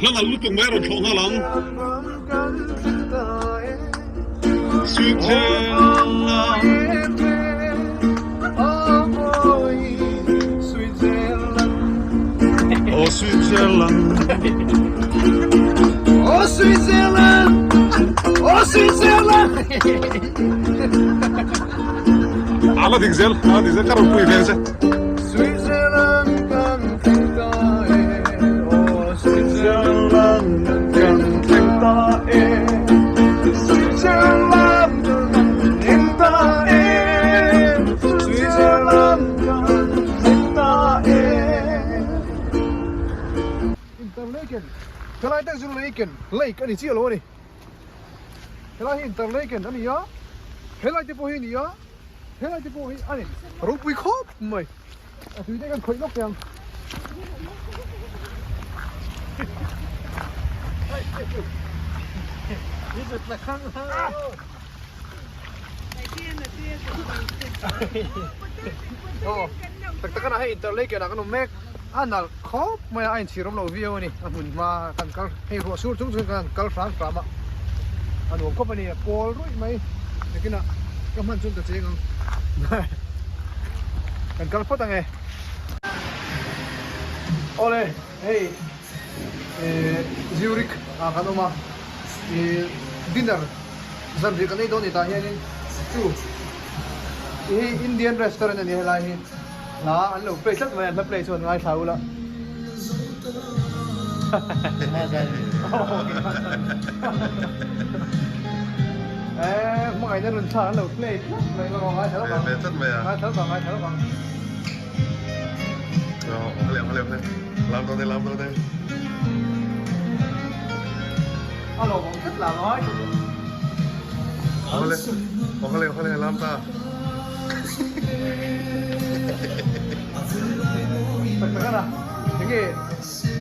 Hla nalh lutuk mai a rawn thlawh nghal ang. Switzerland. Oh Switzerland. Oh Switzerland. Oh Switzerland. Ala dik zel, ala dik zel ka rawn pui ve che. Switzerland kan thleng ta e. Oh Switzerland kan thleng ta e. Switzerland kan thleng ta e. Switzerland kan thleng ta e. Interlaken, helai tak chu Laken, Lake a ni chiah lo a ni. Helai hi Interlaken a ni a, helai te pawh hi a ni a, helai te pawh hi a ni. Ropui khawp mai, a tui te kan khawih lawk teh ang. Aw, tak tak a hei Interlaken ah kan awm mek. A nalh khawp mai a, a inchhir awm lo viau a ni. A hmun hma kan kal hei ruah sur chung chung kan kal hram hram a, a nuam khawp a ni, a pawl ruih mai. Nakinah ka hman chuan ka cheng ang. Kan kal phawt ang e. Awle, hei Zurich ah kan awm a, ih dinner zanriah kan ei dawn a ni tah hianin chu hei Indian restaurant a ni helai hi. Hla an lo play tlat mai a, hla play chuan ngaithla ula. Eh, hmangaihna run thla an lo play tlat mai a, ngaithla lawk ang. Play tlat mai a. Ngaithla lawk ang, ngaithla lawk ang. Hale, hale, hale. Lam dawn e, lam dawn e. A lawm awm tlat la, ngaithla teh. Hale, hale, hale, lam ta. Tak tak a na, enge.